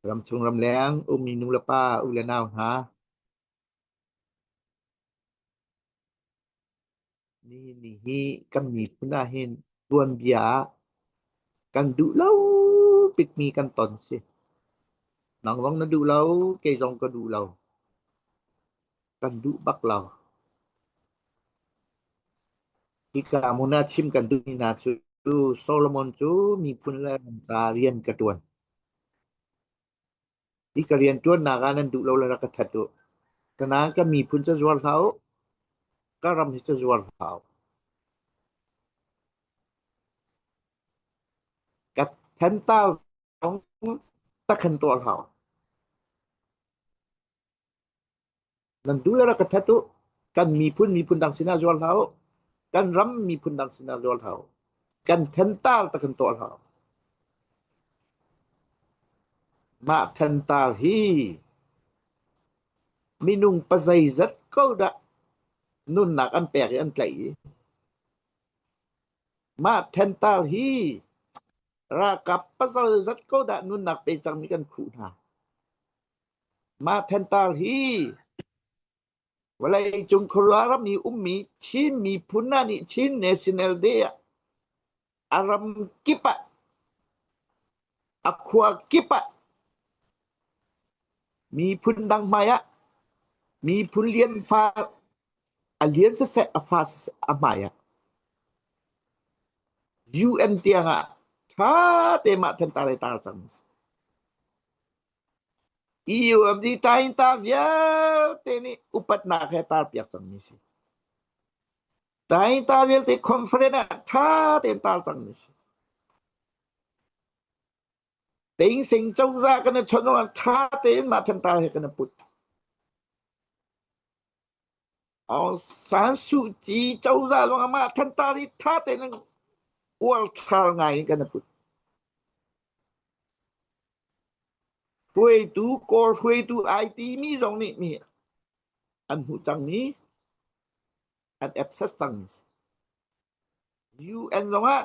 Ramchung ramleng ummi nulepa u le nau hna, nihin ni hi kan miphun ahhin tuanbia ah kan duh lo bikmi kan ton si. Nang zong na duh lo, kei zong ka duh lo. Kan duh bak lo. Hika hmun ah chim kan duhmi hna cu Solomon cu miphun le ram ca rian ka ṭuan. Hi ka rianṭuannak ah nan duh lo le rak ka that u. Tanain ka miphun ca zuar hlah u. Ka ram hi ca zuar hlah u. Ka thental zong takhan tuah hlah u. Nan duh le rak ka that u. Kan miphun miphun dang sinah zuar hlah u. Kan ram miphun dang sinah zuar hlah u. Kan thental takhan tuah hlah u. Mah thental hi minung pazeizat ko dah nunnak an pek i an tlaih i mah thental hi ralkap pazeizat ko dah nunnak pe cangmi kan khuh hna. Mah thental hi vawleicung khuaruah ram i ummi Chin miphun hna nih Chin National Day ah a ram kip ah a khua kip ah miphun dang hmai ah miphun lian fa a lian siseh a fa siseh a hmai ah UN tiang ah ṭha te mah thentar le tar cang. EUMD tainta vialte nih upatnak he tarpiak cangmi si. Tainta vialte conference ah ṭha tein tar cangmi si. Tengseng cozah kan i chawnh ah ṭha tein mah thantar he kan i put. Aung San Suu Kyi cozah lawng ah mah thantar hi ṭha tein uar ṭhar ngai in kan i put. Hruaitu Kawl hruaitu ai timi zong nih mi an hmuh cangmi an accept cangmi si. UN zongah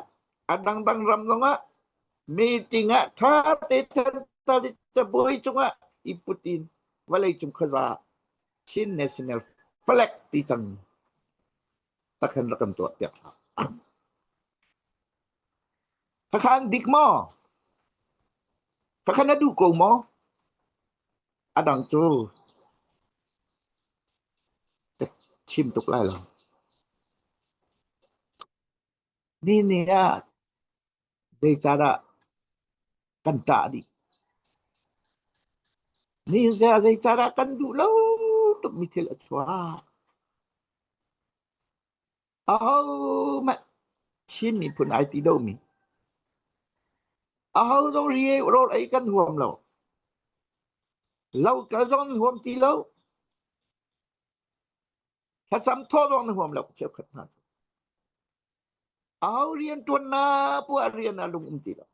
a dangdang ram zongah meeting ah ṭha te cabuai cungah i put in vawleicung khuaza Chin National Flag ti cang takhan rak kan tuah piak hlah. Khakhan dik maw? Khakhan na duh ko maw? A dang cu ka chim tuk lai lo. Ni ni ah zeicahdah kan ṭah dih? Ni zeicahdah kan duh lo tukmi thil a chuak? Ahohmanh Chin miphun ai ti lomi aho zong ri rawl ei kan huam lo. Lo kal zong an huam ti lo. Thlacam thawh zong an huam lo cheukhat hna cu. Aho rian ṭuan na puah rian ah lung um ti lo.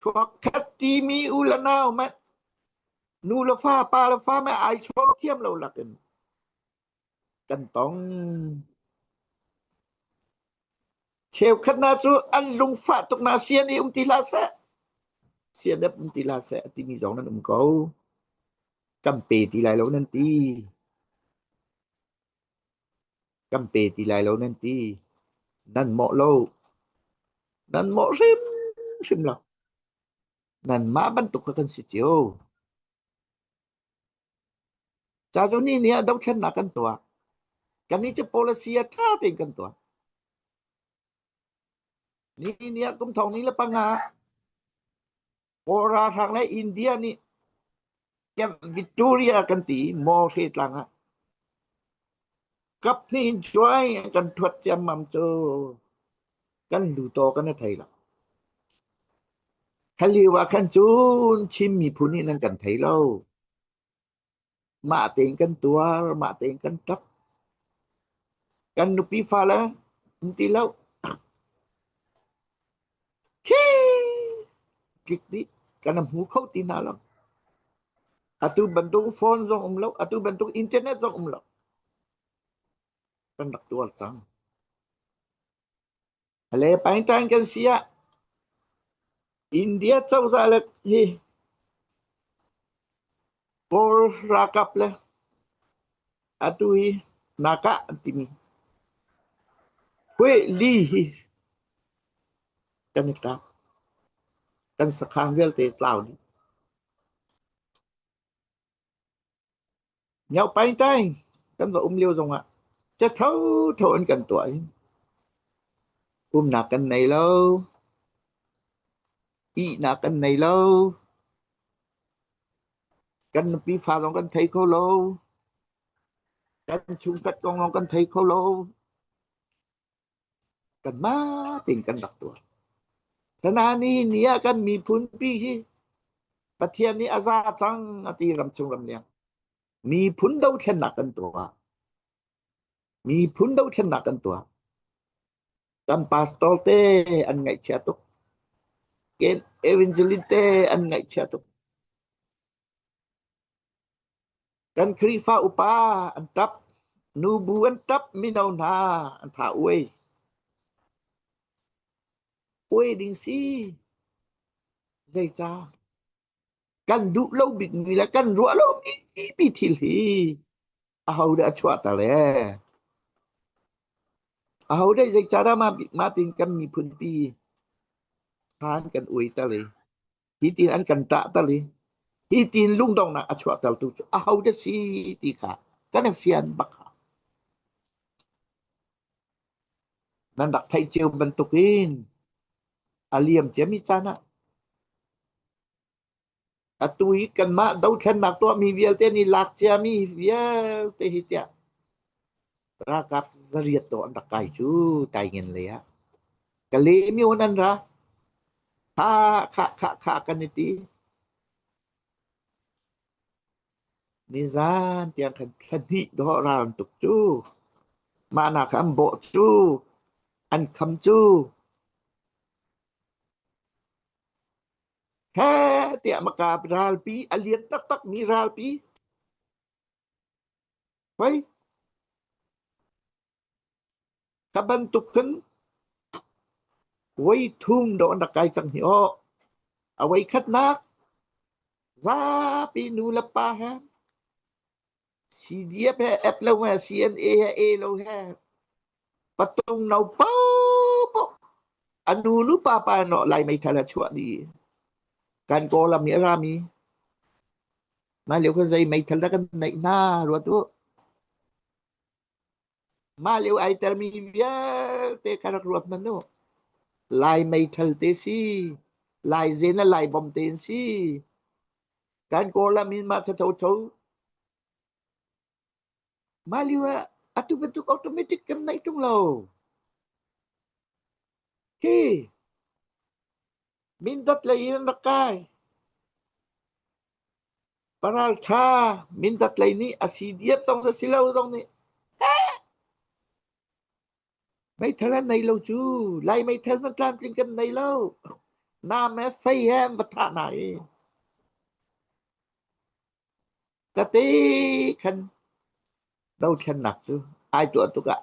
Chuakkhat timi u le nau manh nu le fa pa le fa mah ai chawn thiam lo lakin kan tong. Cheukhat hna cu an lungfah tuk na sian i um ti hlah seh. Sianep um ti hlah seh a timi zong nan um ko. Kan pe ti lai lo nan ti. Kan pe ti lai lo nan ti. Nan mawh lo. Nan mawh hrimhrim lo. Nanmah bantuk kha kan si cio. Ca cu ni ni ah dothlennak kan tuah. Kannih cu policy a ṭha tein kan tuah. Ni ni ah kum thong ni le panga Kawl ralhrang le India nih Camp Victoria kan ti Mawhre tlang ah kap hnih in cuai an kan thuat ciammam cu kan lutaw kan i thei lo. Kha lio ah khan cun Chin miphun nih nan kan thei lo. Mah tein kan tuar, mah tein kan ṭap. Kan nupi fale an ti lo. Khi tlik dih kan hmu kho ti hna lo. Atu bantuk phone zong um lo, atu bantuk internet zong um lo. Kan rak tuar cang. Le paingtain kan si ah. India cozah le hi Kawl ralkap le atu hi Naka an timi Hueh Li hi kan i kap. Kan sakhan vialte tlau dih. Myohpaingtaing kan va um lio zongah ca thotho an kan tuah i umnak kan nei lo, ihnak kan nei lo, kan nupi fa zong kan thei kho lo, kan chungkhat kong zong kan thei kho lo. Kanmah tein kan rak tuah. Sana ni ni ah kan miphun pi hi Pathian nih a za cang a ti ramchung ramleng. Miphun dothlennak kan tuah. Miphun dothlennak kan tuah. Kan pastor te an ngaihchia tuk. Ken evangelist te an ngaihchia tuk. Kan Khrihfa upa an ṭap, nubu an ṭap, mino hna an tha uai. Uai ding si. Zeicah? Kan duh lo bikmi le kan ruah lomi pi thil hi ahodah a chuahter le? Ahodah zeicahdah mah mah tin kan miphun pi khan kan uaiter i hi tin an kan ṭahter i hi tin lungdonghnak a chuahtertu cu ahodah si ti kha kan i fian bak hau. Nan rak theih cio bantukin a liam ciami caan ah atu hi kanmah dothlennak tuahmi vialte nih lak ciami vialte hi tiah ralkap zariat dawh an rak kai cu taingen lei ah Kalaymyo nan ra kha kha kha kha kan i ti nizan tiang khan thla hnih dawh ral an tuk cu mah nak an bawh cu an kham cu he tiah maka ralpi a lian taktak mi ralpi hoi Kha bantuk khin voi thum dawh an rak kai cang hi aw. A voi khatnak zapi nu le pa he CDF he F lo he CNA he A lo he patung no paopaoh a nu nu pa pa no Lai meithal a chuah dih. Kan Kawlram i a rami mah lio khan zei meithal dah kan neih hna ruat u. Mah lio ai telmi vialte kha rak ruat hmanh u. Lai meithal te si, Lai zen le Lai bom te in si. Kan Kawlram in mah thatho Mah lio ah atu bantuk automatic kan neih ṭung lo. Hi Mindat lei in an rak kai. Paralṭha Mindat lei nih a si diam zong si lo zong nih meithal an nei lo cu Lai meithal nan tlamtling kan nei lo nam he fei he an va thah hna i Kate khan dothlennak cu ai tuah tuk ah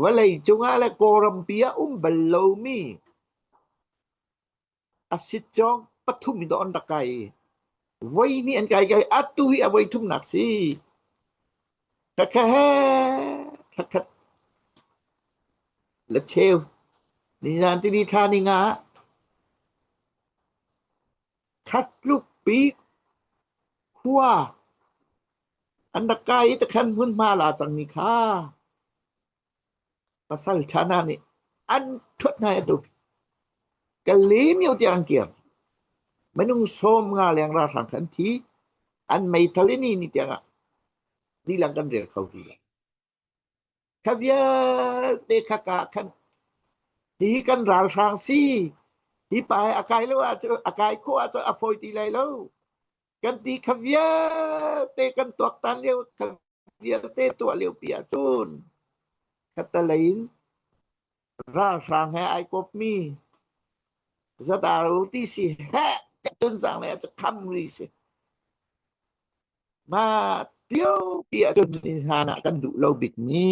vawlei cungah le Kawlrampi ah um bal lomi a sitcawng pathum in dawh an rak kai i voi hnih an kai kai atu hi a voi thumnak si. Khakha he khakhat le cheu nizan tini thla ni nga khat tluk bik khua an rak kai i takhan hmunhma la cangmi kha pasal ṭha hna nih an ṭhuat hna i atu Kalaymyo tiang an kir. Minung 50 leng ralhrang kha an thi. An meithal in ni tiangah dihlak kan rel kho rih lo. Kha vialte kha ka khan hihi kan ralhrang si. Hi pa hi a kai lo ahcun a kai khawh ahcun a fawi ti lai lo. Kan ti kha vialte kan tuaktan lio kha vialte tuah lio pi ahcun khatalei in ralhrang he ai kawpmi zadaru ti si he tunzang le cu kham ri si ma lio pi ahcun ni hlan ah kan duh lo bik mi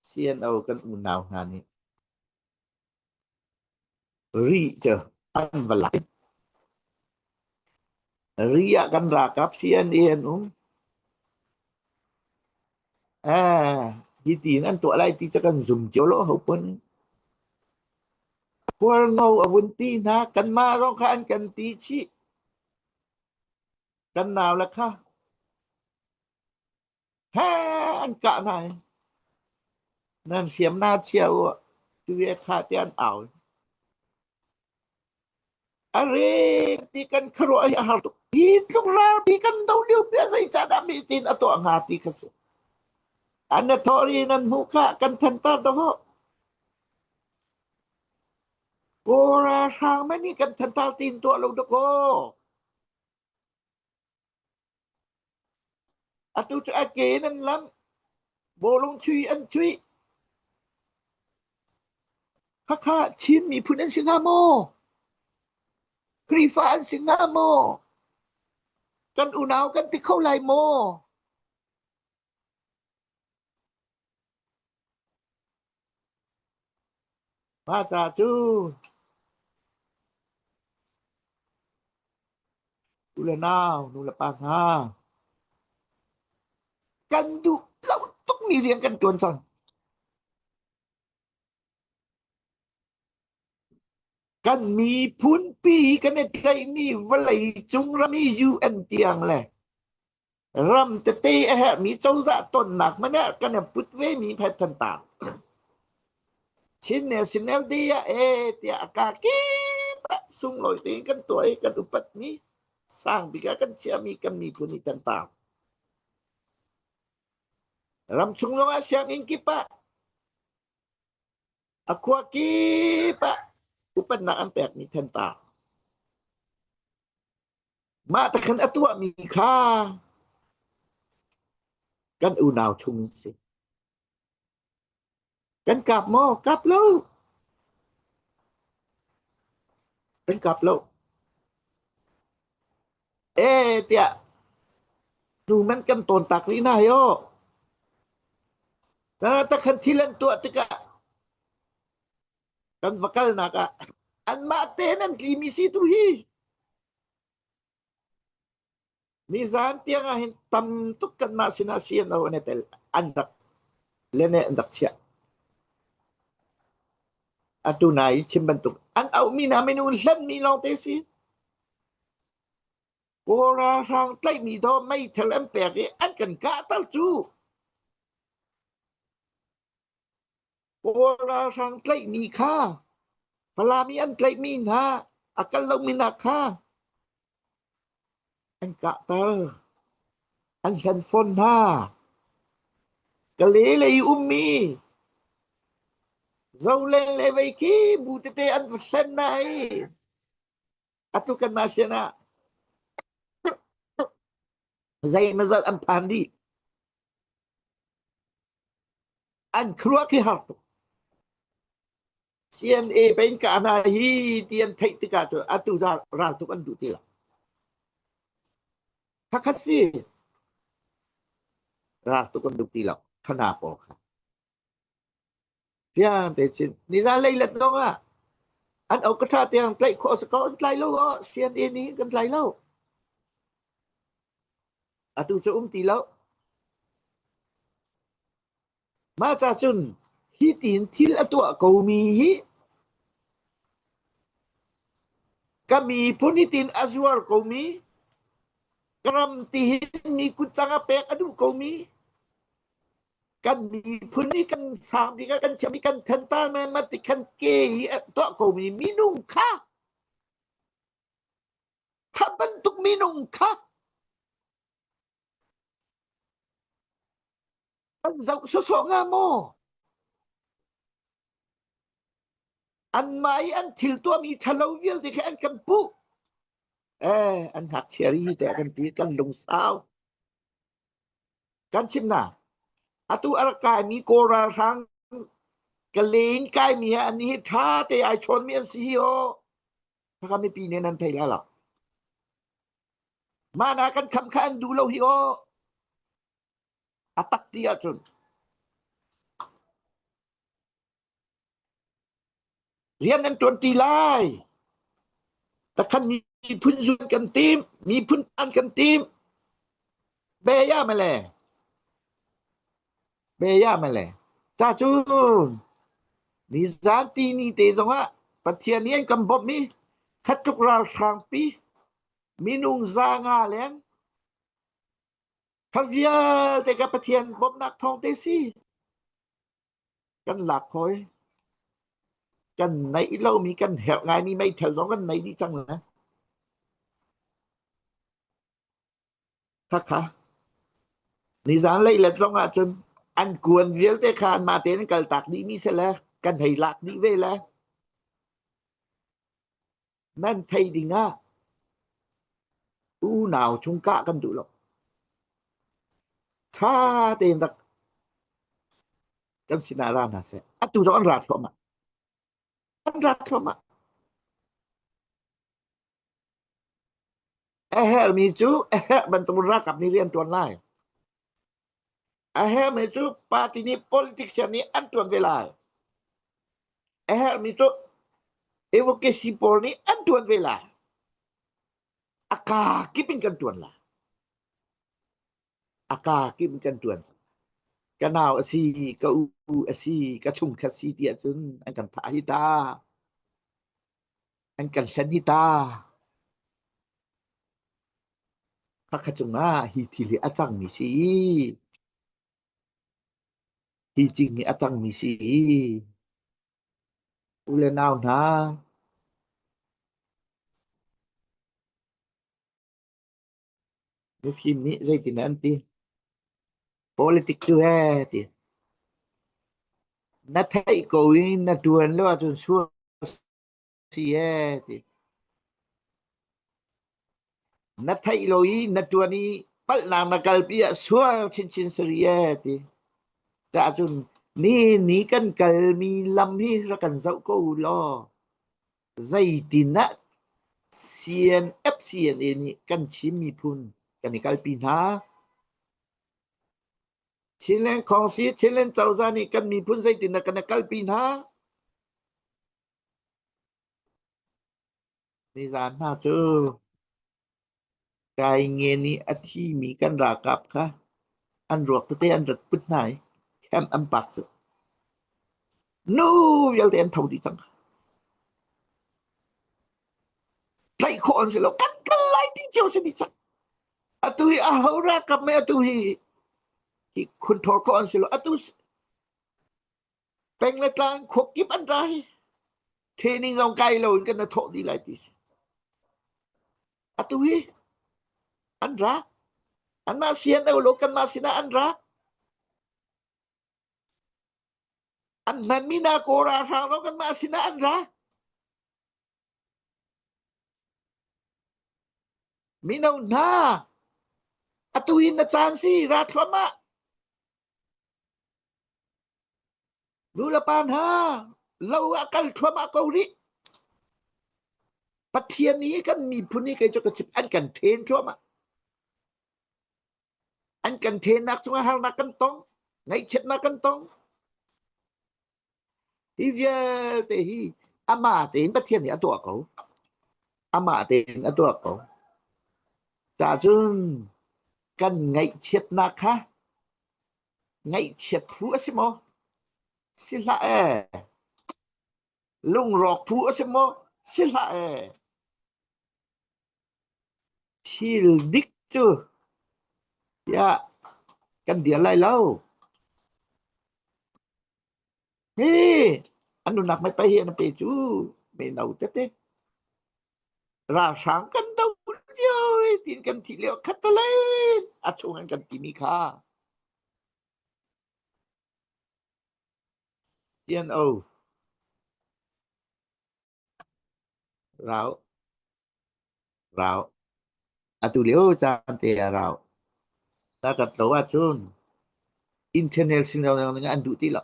CNO kan unau hna nih. Ri cu an va lak. Ri ah kan ralkap CNA an um. Eh, hi tiin an tuah lai ti cu kan zum cio lo ho pun. Hualngo a vun ti hna kanmah zong kha an kan ti chih. Kan nau le kha he an kah hna i nan hriam na chia u tu ve kha te an au. A re ti kan khuaruah hi a har tuk. Hi tluk ralpi kan do lio pi zei ca dah mi tin a tuah hnga ti kha si. An na thawh ri nan hmuh kha kan thantar do ho. Kawl ralhrang man nih kan thantar tin tuah lo dakaw. Atu cu a ke in an lamh. Bawlung chuih an chuih. Hakha Chin miphun an si hnga maw? Khrihfa an si hnga maw? Kan unau kan ti kho lai maw? Mah ca cu u le nau, nu le pa hna, kan duh lo tukmi rian kan ṭuan cang. Kan miphunpi kan i tlaihmi vawlei cung ram i UN tiang le ram tete a herhmi cozah tonnak hmanh ah kan i put vemi phet thantar. Chin National Day ah e tiah a ka kip ah sunglawi tein kan tuah i kan upatmi sang bik ah kan chiahmi kan miphun i thantar. Ramchung zong ah sianginn kip ah A khua kip ah upatnak an pekmi thantar. Mah takhan a tuahmi kha kan unau chung an si. Kan kap maw? Kap lo. Kan kap lo. E tiah nu man kan tawn tak rih hna hi aw. Na takhan thil an tuah tikah kan va kalnak ah anmah tein an tlimi si tu hi. Nizan tiang ah hin tam tuk kanmah sinah CNO an i tel an rak lene an rak chiah. Atu nai chim bantuk an auhmi hna minung hlenmi lawngte si. Kawl ralhrang tlaihmi daw meithal an pek i an kan kahter cu. Kawl ralhrang tlaihmi kha Falam i an tlaihmi hna a kal lomi hna kha an kahter. An hlen fawn hna. Kale lei ummi Zolen le vei khi bu tete an va hlen hna i atu kanmah sinah zeimazat an phan dih. An khuaruah khi har tuk. CNA pein ka hna hi ti an theih tikah cu atu ral tuk an duh ti lo. Khakha si ral tuk an duh ti lo. Khana pawl kha. Fiang te chin. Nizan leilet zong ah an au ka tha tiang tlaih khawh si ko an tlai lo aw CNA nih kan tlai lo. Atu cu um ti lo. Mah ca cun hi tiin thil a tuah komi hi ka miphun hi tiin a zuar komi ka ram ti hin mi kuttang a pek a duh komi kan miphun nih kan sang bik ah kan chiam i kan thantar ma ti khan ke i a tuah komi minung kha kha bantuk minung kha kan zoh sawsawh hnga maw? Anmah i an thil tuahmi ṭhalo vialte khi an kan puh. Eh, an ngakchia ri te kan ti kan lungsau. Kan chim na. Atu a rak kaimi Kawl ralhrang ka len kaimi ah an hi ṭha te ai chawnmi an si hi aw. Khaka mipi nih nan thei lai lo. Mah na kan kham kha an duh lo hi aw. A tak ti ahcun. Rian an ṭuan ti lai. Takhan miphun zun kan tim, miphun an kan tim. Be ya male. Be ya male. Ca cun nizan ti ni te zongah Pathian nih an kan bawmh i khat tluk ralhrang pi minung 500 leng kha vialte ka Pathian bawmhnak thawng te si. Kan lak hawi. Kan neih lomi kan herh ngaimi meithal zong kan nei dih cang le. Khakha. Nizan leilet zong ahcun an kuan vialte kha anmah tein an kaltak dihmi si le kan hei lak dih ve le. Nan thei ding ah unau chung kah kan duh lo. Ṭha tein rak kan sinah ra hna seh. Atu zong an ra thluahmah. An ra thluahmah. A herhmi cu a herh bantuk ralkap nih rian ṭuan lai. A herhmi cu party nih politician nih an ṭuan ve lai. A herhmi cu advocacy pawl nih an ṭuan ve lai. A kaa kip in kan ṭuan lai. A kaa kip in kan ṭuan. Ka nau a si, ka u a si, ka chungkhat si ti ahcun an kan thah hi ta. An kan hlen hi ta. Khakha cungah hi thil hi a cangmi si. Hi cing hi a cangmi si. U le nau hna, mifim nih zeitin an ti? Politic cu he ti. Na theih ko i na ṭuan lo ahcun sual si ee ti. Na theih lo i na ṭuan i palhnak na kalpi ah sual chinchin sari ee ti. Cahcun ni ni kan kalmi lam hi rak kan zoh ko u law zeitin ah CNF CNA nih kan Chin miphun kan i kalpi hna. Chinland Khawngsi, Chinland cozah nih kan miphun zeitin dah kan i kalpi hna. Nizaan hna cu kai ngen i a thimi kan ralkap kha an ruak tete an rat put hna i camp an pak cu. Nu vialte an tho dih cang. Tlaih khawh an si lo. Kan kal lai ti cio si dih cang. Atu hi aho ralkap mei atu hi hi khunthor khawh an si lo. Atu Peng le tlang khuakip an ra hi training zong kai lo in kan na thawh dih lai ti si. Atu hi an ra. Anmah sian lo kanmah sinah an ra. An hmanmi na kaw ralhrang zong kanmah sinah an ra. Mino hna, atu hi na caan si ra thluahmah. Nu le pa hna, lo ah kal thluahmah ko rih. Pathian nih kan miphun hi kei cu ka chim an kan then thluahmah. An kan thennak cungah harnak kan tong, ngaihchiatnak kan tong. Hi vialte hi amah tein Pathian nih a tuah ko. Amah tein a tuah ko. Cahcun kan ngaihchiatnak kha ngaihchiat phu a si maw? Si hlah ee. Lungrawk phu a si maw? Si hlah ee. Thil dik cu tiah kan dir lai lo. Hi an nunak mei pei hi an pe cu mino tete ralhrang kan do lio tin kan thi lio khat talen a chung an kan timi kha CNO rau rau atu lio caan te ah rau ta tat lo ahcun international ning an duh ti lo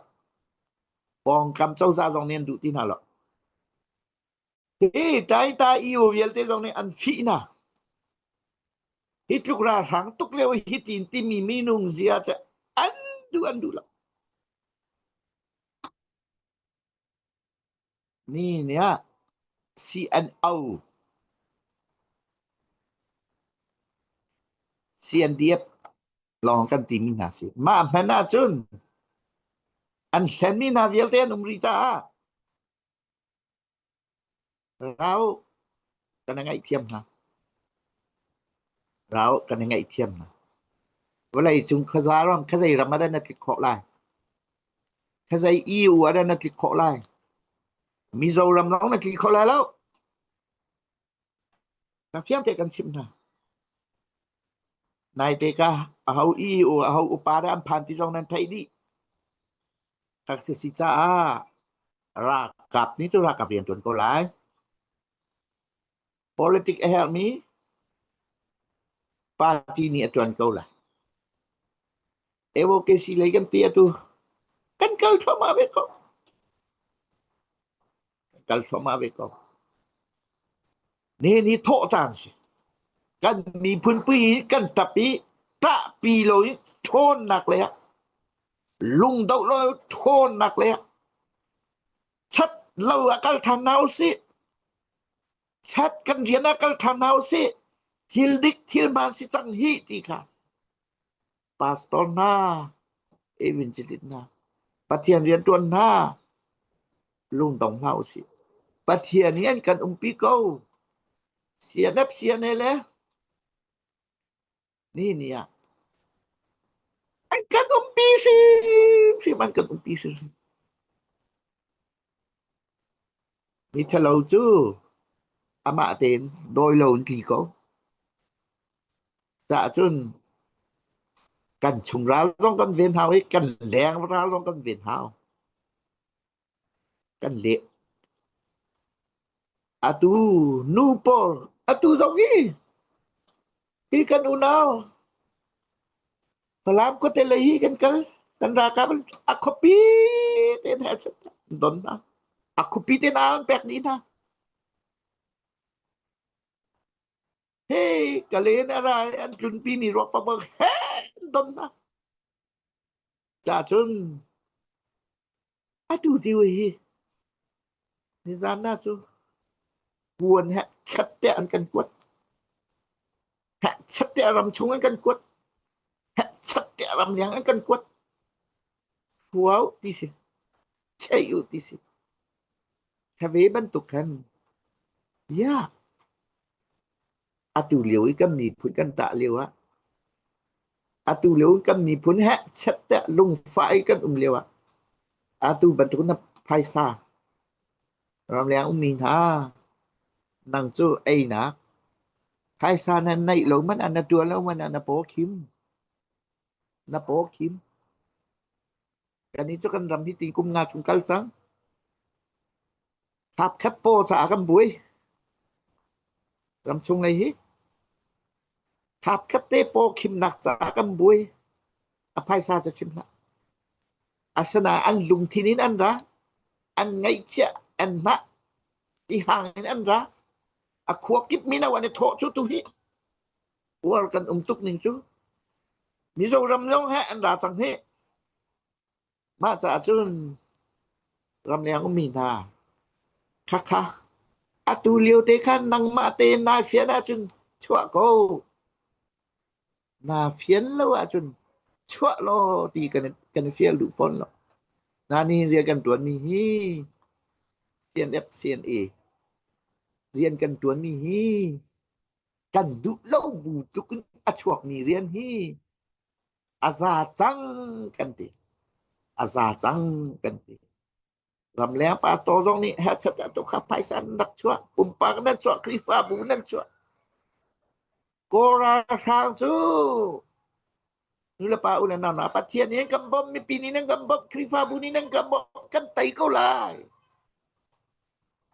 pawngkam cozah zong nih an duh ti hna lo hi tai ta EU vialte zong nih an fih hna hi tluk ralhrang tuk lio hi tin timi minung zia cu an duh an duh lo. Ni ni ah CNO, CNDF lawng kan timi hna si. Mah hmanh ahcun an hlenmi hna vialte an um rih caah Rau kan i ngaihthiam hna. Rau kan i ngaihthiam hna. Vawlei cung khuaza ram khuazei ram ah dah na tlik khawh lai? Khuazei EU ah dah na tlik khawh lai? Mizoram lawng na tli kho lai lo. Ka fiang te kan chimh hna. Naite ka aho EU aho upa dah an phan ti zong nan theih dih. Kak si si caah ralkap nih cu ralkap rian ṭuan ko lai. Politic a herhmi party nih a ṭuan ko lai. Advocacy lei kan ti atu kan kal thluahmah ve ko. Kan kal thluahmah ve ko. Nihin hi thawh caan si. Kan miphun pi kan tap i ṭahpi lo in ṭhawnnak lei ah lungdoh lo ṭhawnnak lei ah chat lo ah kal ṭhan hna usih. Chat kan rian ah kal ṭhan hna usih. Thil dik thil hmaan si cang hi ti kha pastor hna, evangelist hna, Pathian rianṭuan hna, lungdong hlah usih. Pathian nih an kan umpi ko. CNF CNA le ni ni ah an kan umpi hrimhrim an kan umpi hrimhrim. Mi ṭhalo cu amah tein dawi lo in tli ko. Caah cun kan chung ral zong kan ven hau i kan leng ral zong kan ven hau. Kan leh. Atu nu pawl atu zong hi hi kan unau Falam khuate lei hi kan kal kan ralkap a khuapi tein he don hna. A khuapi tein an pek dih hna. Hei ka len a ra i an tlunpi mi ruak pakpak he an don hna. Ca cun atu tiu hi nizan na cu kuan he chat te an kan kuat. He chat te ram chung an kan kuat. He chat te ram liang an kan kuat. Fuau ti si. Chei u ti si. Ka ve bantuk khan ya atu lio i kan miphun kan tah lio ah atu lio i kan miphun he chet te lungfah i kan um lio ah atu bantuk na phaisa ramleng ummi hna nang cu einak phaisa na neih lo man ah na tuan lo man ah na paw khim na paw khim Kannih cu kan ram hi ti kum nga chung kal cang. Hapkhep paw caah kan buai. Ramchung lei hi. Hapkhep te paw khimnak caah kan buai. A phaisa ca chim hlah. Asana an lungthin in an ra. An ngaihchiah, an hnah. I hang in an ra. A khua kip mino an i thawh cu tu hi. Uar kan um tuk ning cu. Mizoram zong he an ra cang hi. Mah caah cun ramleng ummi hna khakha atu lio te khan nangmah tein naa fian ahcun chuah ko. Naa fian lo ahcun chuah law ti kan kan i fial duh fawn lo. Na nihin rian kan ṭuanmi hi CNF CNA rian kan ṭuanmi hi kan duh lo bu tluk in a chuakmi rian hi a za cang kan ti. A za cang kan ti. Ramleng pastor zong nih hechat ah kha phaisa nan rak chuah, pumpak nan chuah, Khrihfabu nan chuah. Kawl ralhrang cu nulepa u le nau hna Pathian nih an kan bawmh, mipi nih nan kan bawmh, Khrihfabu nih nan kan bawmh, kan tei ko lai.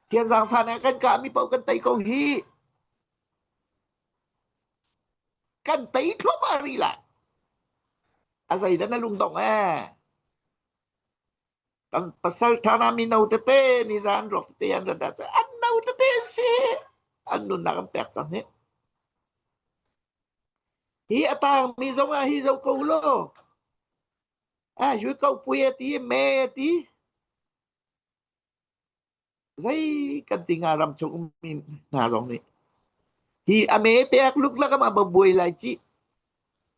Thian zaangfah nih kan kahmi paoh kan tei ko hi. Kan tei thluahmah rih lai. A zeidah na lungdong ee? Kan pasal ṭha mino tete nizan ruak tete an rat ah an no tete an si. An nunnak an pek cang hi. Hi a tangmi zong ah hi zo ko law. Ah, yu ko pui a ti, me a ti. Zei kan ti hnga ram chung ummi hna zong nih hi a me pek luklak ah ma buai lai ci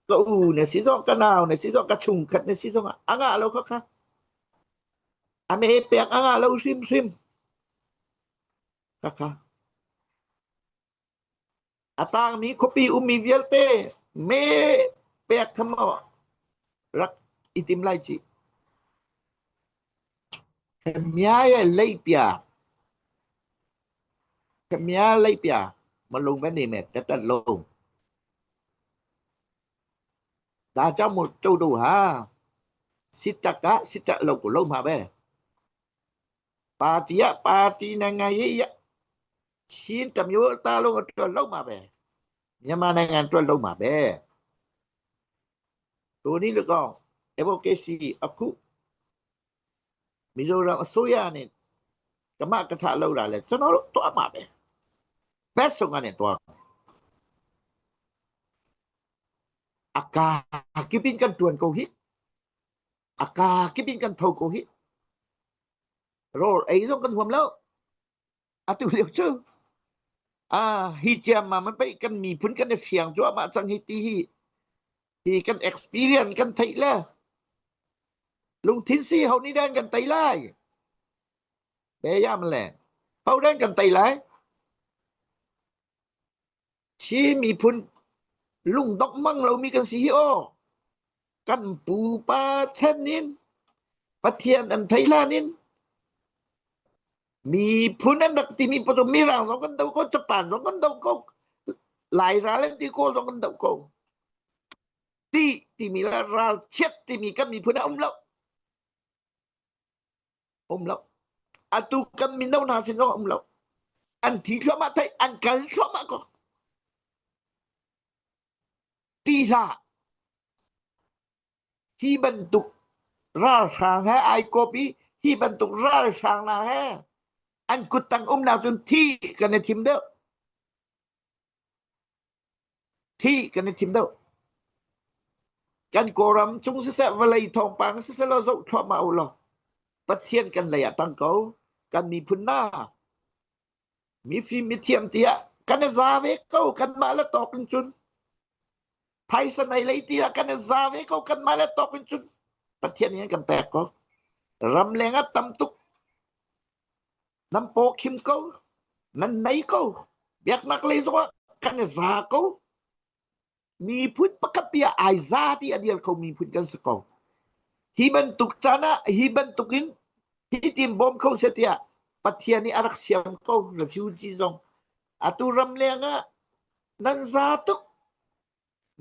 ka u na si zong ka nau na si zong ka chungkhat na si zong a ngah lo kha kha a me pek a ngah lo hrimhrim kha kha A tangmi khuapi ummi vialte me pek kha maw rak i tim lai cih. Kamiaya leipia Kamia leipia malung va ni me tetat lo. Da chao mu châu đủ ha. Sitaka sita lo ko lo ma be. Party ah party na ngai i Chin tam yo ta lo tuan lo ma be. မြန်မာနိုင်ငံအတွက်လုပ်မှာပဲတို့နည်း၎င်း advocacy အခုမီဇိုရမ်အစိုးရနဲ့ကမကထလောက်တာလဲကျွန်တော်တို့တွားမှာပဲဘက်ဆုံးကနေတွားအကာကိပင်ကန်တွန်ကိုဟိအကာကိပင်ကန်ထောကိုဟိရောအိဇုံကန်ဟွမ်လောက် Atu lio cu ah hi ciammam ah pei kan miphun kan i fiang cuahmah cang hi ti hi hi kan experience kan theih le lungthin si ho nih dan kan tei lai be yam le ho dan kan tei lai Chin miphun lungdongh mang lomi kan si hi aw. Kan pupa chan in Pathian an thei hlan in miphun an rak timi pa cu Mirang zong kan do ko, Japan zong kan do ko, Lai ral an ti ko zong kan do ko. Ti timi le ralchiat timi kan miphun ah um lo. Um lo. Atu kan mino hna sin zong um lo. An thi thluahmah thei, an kal thluahmah ko. Ti hlah. Hi bantuk ralhrang he ai kop i hi bantuk ralhrang hna he an kuttang umnak cun thi kan i thim deuh. Thi kan i thim deuh. Kan Kawlram cung siseh vawlei thawngpang siseh law zoh thluahmah u law Pathian kan lei ah tang ko. Kan miphun na mifim mithiam tiah kan i za ve ko kanmah le tawk in cun phaisa nei lei tiah kan i za ve ko kanmah le tawk in cun Pathian nih an kan pek ko. Ramleng ah tam tuk nan paw khim ko nan nei ko biaknak lei zongah kan i za ko miphun pakhat bia ai za ti a dir kho miphun kan si ko hi bantuk caan ah hi bantuk in hi tin bawm kho se tiah Pathian nih a rak siam ko refugee zong atu ram leng ah nan za tuk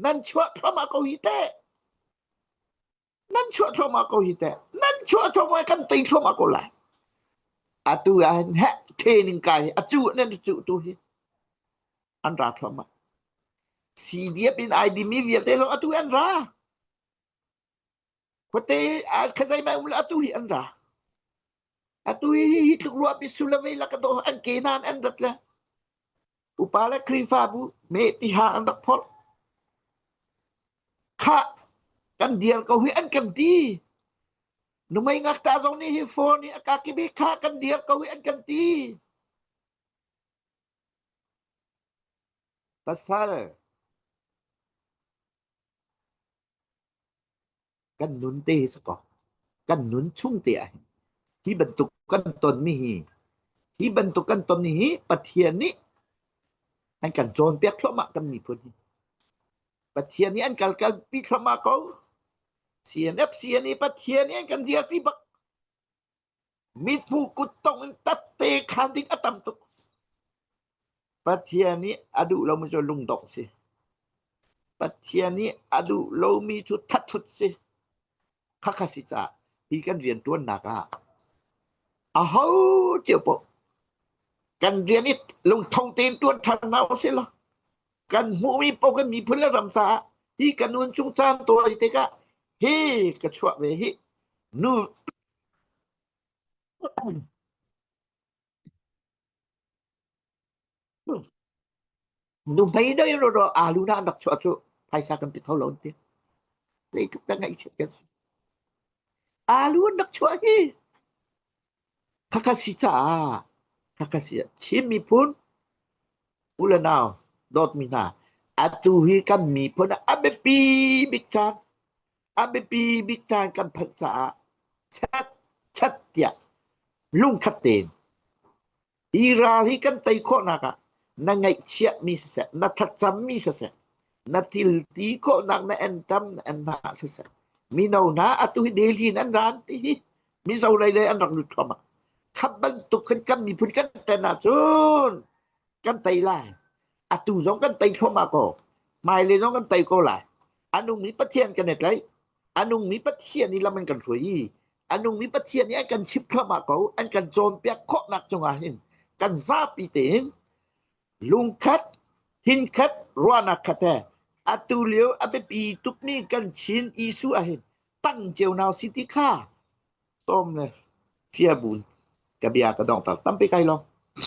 nan chuah thluahmah ko hi teh Nan chuah thluahmah ko hi teh. Nan chuah thluahmah kan tei thluahmah ko lai. Atu ah hin heh training kai hi a cu nan cu tu hi an ra thluahmah. CDF in ID mi vialte zong atu an ra. Khuate khazai mai um le atu hi an ra. Atu hi hi tluk ruah pi sulavei la ka do an ke nan an rat le. Upa le Khrihfabu me tiha an rak phorh. Khah kan dir ko hi an kan ti. Numei ngakta zong nih hi phone hi a kakibi khah kan dir ko hi an kan ti. Pasal kan nun te hi sakaw kan nun chung te ah hin hi bantuk kan tonmi hi hi bantuk kan tonmi hi Pathian nih an kan cawnpiak thluahmah kan miphun hi Pathian nih an kal kalpi thluahmah ko CNF CNA Pathian nih an kan dirpi bak Mithmuh kuttong in tatte khan ding a tam tuk. Pathian nih a duh lomi cu lungdongh si. Pathian nih a duh lomi cu thathut si. Khakha si caah hi kan rianṭuannak ah aho cio paoh kan rian i lungtho tein ṭuan ṭhan hna usih law kan hmuhmi paoh kan miphun le ram caah hi ka nun chung caan tawi tikah hi ka chuah ve hi nu Nuhmei deuh in ro alu na an rak chuah cu phaisa kan ti kho lo an ti. Zeitluk dah ngaihchiat kan si. Alu an rak chuah hi. Khakha si caah. Khakha si ah Chin miphun u le nau dawtmi hna atu hi kan miphun ah a biapi bik caan a biapi bik caan kan phanh caah chat chat tiah lungkhat tein Hi ral hi kan tei khawhnak ah na ngaihchiahmi siseh, na thlacammi siseh, na thilti khawhnak na entam na en hna siseh, mino hna atu hi Delhi in an ran ti hi Mizo lei lei an rak lut thluahmah. Kha bantuk khan kan miphun kan ṭan ahcun kan tei lai. Atu zong kan tei thluahmah ko. Hmailei zong kan tei ko lai. A nungmi Pathian kan i tlaih. A nungmi Pathian i lam an kan hruai i a nungmi Pathian nih an kan chimh thluahmah ko an kan cawnpiak khawhnak cungah hin kan zapi tein lungkhat thinkhat ruahnak khat he atu lio a biapi tukmi kan Chin issue ah hin tang cio nau si ti kha sawm le fia bun ka bia ka dong tak tampi kai long.